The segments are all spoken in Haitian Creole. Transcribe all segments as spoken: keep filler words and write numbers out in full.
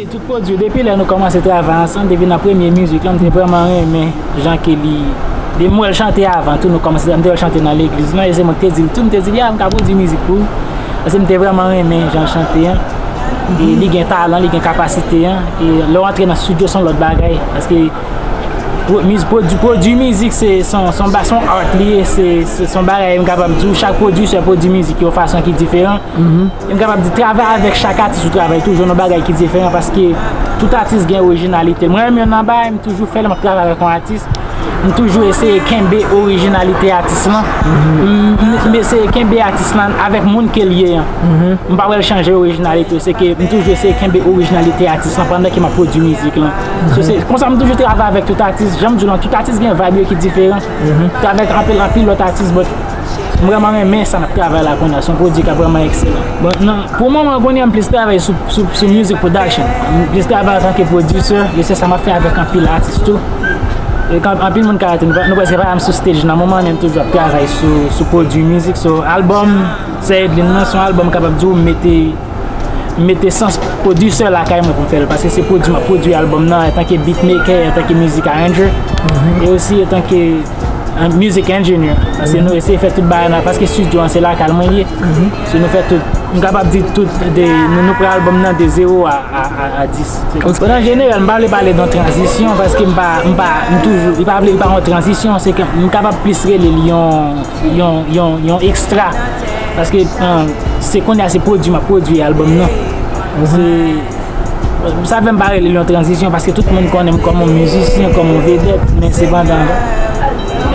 Tout pwodui, depi lè nou kòmanse travay ansanm, depi nan premye mizik lan, m te vrèman renmen jan ke li, depi m wè l chante avan tou, nou kòmanse, m te wè l chante nan legliz lan, e se mwen ki te di l tou, m te di l, ya, m ka pwodui mizik pou ou. Paske m te vrèman renmen jan l chante an. E li gen talan, li gen kapasite an. E lè w antre nan estidyo, se yon lòt bagay. Paske pwo-, miz-, pwodui, pwodui mizik, se, se yon, se yon ba-, se yon art li ye, se, se, se yon bagay, m kapab di w, chak pwodisè pwodui mizik yon fason ki diferan. E m kapab di, travay avèk chak atis ou travay toujou nan bagay ki diferan, paske tout atis gen orijinalite l. Mwen menm, youn nan bagay m toujou fè lè m ap travay avèk yon atis, m toujou eseye kenbe orijinalite atis lan. M, m, m eseye kenbe atis lan avèk moun ke l ye an. M pa wè l chanje orijinalite l, se ke m toujou eseye kenbe orijinalite atis lan pandan ke m ap pwodui mizik lan. So, se konsa m toujou travay avèk tout atis. Jan m di w lan, tout atis gen vibe yo ki diferan. Avèk anpil, anpil lòt atis, but m vrèman renmen sa n ap travay la kounye a. Se yon pwodui k ap vrèman ekselan. Bon, nan, pou moman kounye a, m plis travay sou, sou, sou music production. M plis travay antanke pwodisè, e se sa m ap fè avèk anpil atis tou. E kan anpil moun ka rate, nou pa, nou prèske pa janm sou stage nan moman, men m toujou ap travay sou, sou pwodui mizik. So, albòm Sè Edlin nan, se yon albòm, m kapab di w, m mete, m mete sans pwodisè lakay mwen pou m fè l, paske se pwodui m ap pwodui albòm nan, antanke beatmaker, antanke music arranger, e osi antanke an, music engineer, paske nou eseye fè tout bagay nan, paske studio an se lakay mwen ye. So nou fè tout, m kapab di tout, de, nou, nou pran albòm nan de zewo a, a, a, a dis. Ok. But an jeneral, m pa vle pale de yon tranzisyon, paske m pa, m pa, m toujou, li pa vle, li pa yon tranzisyon, se ke m kapab plis rele li yon, yon, yon, yon ekstra, paske, an, se kounye a se pwodui m ap pwodui albòm nan. Se Sa fè m pa rele l yon tranzisyon, paske tout moun konnen m kòm yon mizisyen, kòm yon vedèt, men sepandan,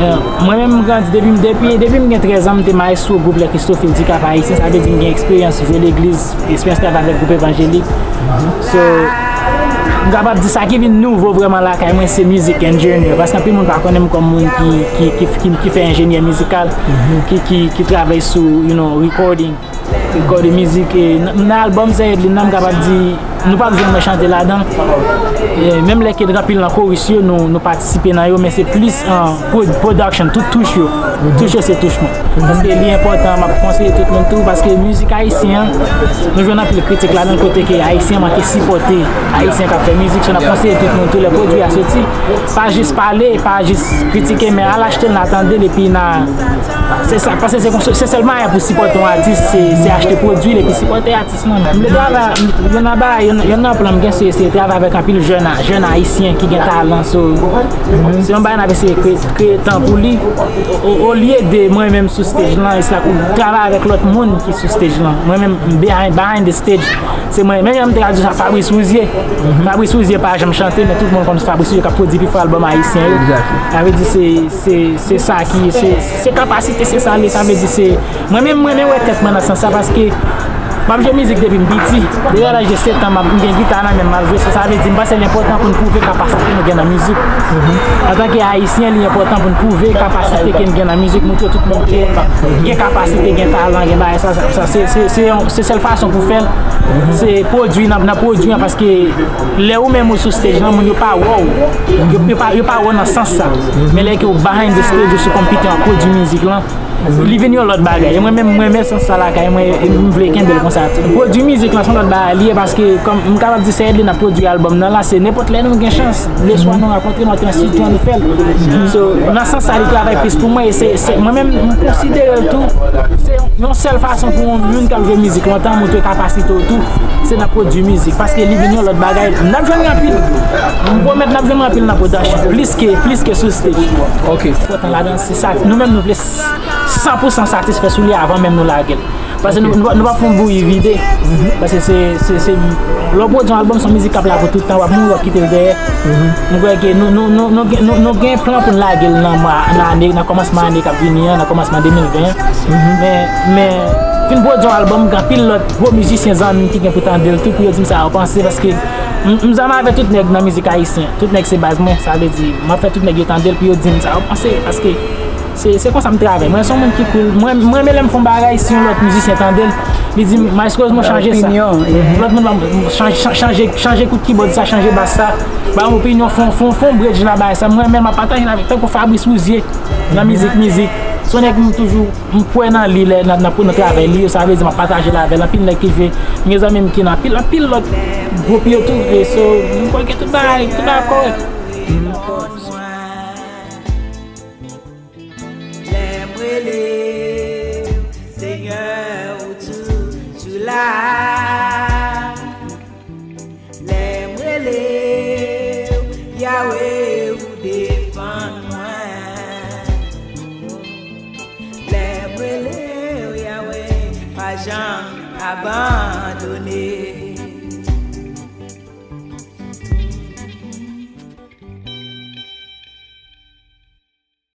eh, mwen menm m grandi depi, depi, depi m gen trèz an, m te maestro gwoup Les Christophil du Cap Haïtien, sa vle di m gen eksperyans jwe legliz, eksperyans travay avèk gwoup evanjelik. So, m kapab di sa ki vin nouvo vrèman lakay mwen, se music engineer, paske anpil moun pa konnen m kòm moun ki, ki, ki, ki, ki fè enjenyè mizikal, ki, ki, ki travay sou, you know, recording. Kò de mizik, e, nan, nan albòm Sè Edlin nan, m kapab di, nou p ap jwenn mwen chante ladan l. E, menm lè ke anpil nan koris yo, nou, nou patisipe nan yo, men se plis, an, pro-, production, tout touch yo. Touch yo se touch mwen. Paske li enpòtan, m ap konseye tout moun tou, paske mizik ayisyen an, nou jwenn anpil kritik ladan l kote ke ayisyen manke sipòte ayisyen k ap fè mizik, so n ap konseye tout moun tou, lè pwodui a soti, pa jis pale, pa jis kritike, men al achte l, n a tande l, epi n a Se sa, paske se konsa, se sèl manyen pou sipòte yon atis, se, se achte pwodui l epi sipòte atis lan. M vle travay, m, youn nan bagay, youn, youn nan plan m gen, se, se travay avèk anpil jèn, jèn ayisyen ki gen talan. So, se yon bagay n ap eseye kreye, kreye tan pou li. O, o, olye de mwen menm sou stage lan, e se la pou travay avèk lòt moun ki sou stage lan. Mwen menm, behind, behind the stage, se mwen, menm jan m te ka di sa, Fabrice Rouzier. Fabrice Rouzier pa janm chante, men tout moun konn Fabrice Rouzier k ap pwodui pi fò albòm ayisyen yo. Exactly. Sa vle di se, se, se sa ki, se, se kapasite, se sa l ye. Sa vle di se, mwen menm, mwen menm wè tèt mwen nan sans sa, paske m ap jwe mizik depi m piti. Depi laj de sèt an, m ap, m gen gita nan men m, m ap jwe. So, sa vle di, m panse l enpòtan pou n pwouve kapasite nou gen nan mizik. Antanke ayisyen, li enpòtan pou n pwouve kapasite ke n gen nan mizik, montre tout moun ke gen kapasite, gen talan, gen bagay sa, sa, sa, se, se, se yon, se sèl fason pou fè l. Se pwodui, nan, nan pwodui an, paske lè ou menm ou sou stage lan, moun yo pa wè w. Yo, yo pa, yo pa wè w nan sans sa. Men lè ke w behind the stage, ou sou konpitè an, pwodui mizik lan, li vin yon lòt bagay. E mwen menm, mwen renmen sans sa lakay mwen, e m vle kenbe l konsa. Pwodui mizik lan se yon lòt bagay li ye, paske kòm m kapab di Sè Edlin ap pwodui albòm nan la, se nenpòt lè nou gen chans, leswa nou rakontre, nou antre nan estidyo an, nou fè l. So, nan sans sa, li travay plis pou mwen, e se, se, mwen menm, m konsidere l tou, se yon, yon sèl fason pou yon moun k ap jwe mizik lontan montre kapasite w tou, se nan pwodui mizik, paske li vin yon lòt bagay. N ap jwenn anpil. M pwomèt n ap jwenn anpil nan production, plis ke, plis ke sou stage. Ok. Enpòtan ladan, se sa. Nou menm, nou vle san pou san satisfè sou li avan menm nou lage l. Paske nou, nou, nou p ap fè yon bouyi vide. Paske se, se, se, lè w pwodui yon albòm, se yon mizik k ap la pou tout tan, w ap mouri, w ap kite l dèyè. M kwè ke nou, nou, nou, nou gen, nou, nou gen plan pou n lage l nan mwa, nan ane, nan kòmansman ane k ap vini an, nan kòmansman de mil ven an. Men, men, fin pwodui yon albòm, gen anpil lòt gwo mizisyen zanmi m ki gen pou tande l tou, pou yo di m sa yo panse, paske m, m zanmi avèk tout nèg nan mizik ayisyen. Tout nèg se baz mwen, sa vle di, m ap fè tout nèg yo tande l pou yo di m sa yo panse, paske se, se konsa m travay. Mwen se yon moun ki cool. Mwen, mwen renmen lè m fè yon bagay, si yon lòt mizisyen tande l, li di m, "Maestro Osmo, chanje sa." Opinyon, mhm. Lòt moun ba m, "Chanje, chanje, chanje kout kibòd sa, chanje bas sa." Ba m opinyon, fè yon, fè yon, fè yon bridge la, bagay sa. Mwen renmen l, m ap pataje l avèk, tankou Fabrice Rouzier, nan mizik, mizik. Se yon nèg m toujou, m kwè nan li, lè nan, nan, nan travay li yo, sa vle di m ap pataje l avè l. Anpil nèg ki jwe, m gen zanmi m ki nan anpil, anpil lòt Gwo pye tou vre, so, m kwè ke tout bagay, tout bagay kòrèk. Lè m rele w, Senyè, ou toujou la. Lè m rele w, Yawe, ou defann mwen. Lè m rele w, Yawe, pa janm abandone.